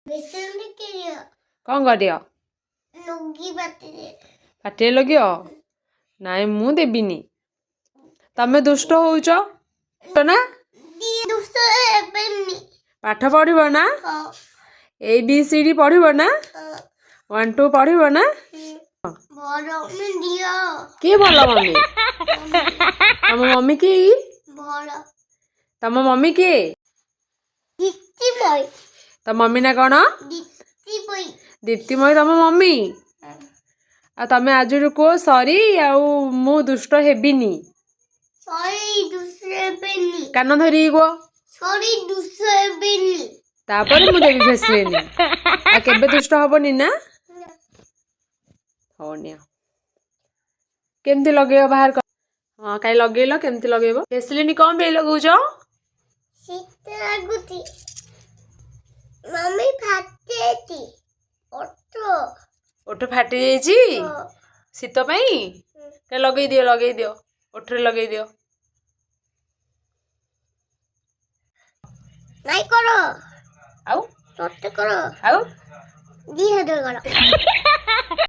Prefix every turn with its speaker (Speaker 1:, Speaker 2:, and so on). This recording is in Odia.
Speaker 1: ବେସନ କିଣିବ।
Speaker 2: କ'ଣ କରିବ?
Speaker 1: ଲୁଗି ପାଟିରେ।
Speaker 2: ପାଟିରେ ଲଗେଇବ? ନାଇଁ, ମୁଁ ଦେବିନି। ତମେ ଦୁଷ୍ଟ ହଉଛ ନା?
Speaker 1: ଦୁଷ୍ଟ ହେବେନି।
Speaker 2: ପାଠ ପଢିବ ନା?
Speaker 1: ହଁ।
Speaker 2: ଏ ବି ସି ଡି ପଢିବ ନା?
Speaker 1: ହଁ।
Speaker 2: 1 2 ପଢିବ ନା?
Speaker 1: ବଡ ଦିଅ।
Speaker 2: କିଏ ଭଲ ମମି? ତମ ମମି କିଏ?
Speaker 1: ବଡ।
Speaker 2: ତମ ମମି କିଏ?
Speaker 1: ଦୀପ୍ତିମୟୀ।
Speaker 2: ତମ ମମି ନା କ'ଣ?
Speaker 1: ଦୀପ୍ତିମୟୀ।
Speaker 2: ଦୀପ୍ତିମୟୀ ତମ ମମି। ଆଉ ତମେ ଆଜିରୁ କୁହ ସରି, ଆଉ ମୁଁ ଦୁଷ୍ଟ ହେବିନି।
Speaker 1: ସରି, ଦୁଷ୍ଟ ହେବେନି।
Speaker 2: କାନ ଧରିକି କୁହ।
Speaker 1: ସରି, ଦୁଷ୍ଟ ହେବେନି।
Speaker 2: ତାପରେ ମୁଁ ଦେବି ଭେସଲିନ୍। ଆଉ କେବେ ଦୁଷ୍ଟ ହବନି ନା? ହଉ ନିଅ। କେମିତି ଲଗେଇବ ବାହାର କର। ହଁ, କାଇଁ ଲଗେଇଲ? କେମିତି ଲଗେଇବ ଭେସଲିନ୍? କ'ଣ ପାଇଁ ଲଗଉଛ?
Speaker 1: ଶୀତ ଲାଗୁଛି ମମି, ଫାଟିଛି ଓଠ।
Speaker 2: ଓଠ ଫାଟି ଯାଇଛି ଶୀତ ପାଇଁ? କାଇଁ ଲଗେଇ ଦିଅ, ଲଗେଇ ଦିଅ, ଓଠରେ ଲଗେଇ ଦିଅ।
Speaker 1: ନାଇଁ କର।
Speaker 2: ଆଉ?
Speaker 1: ସତ କର।
Speaker 2: ଆଉ?
Speaker 1: 2 ହାତ କର।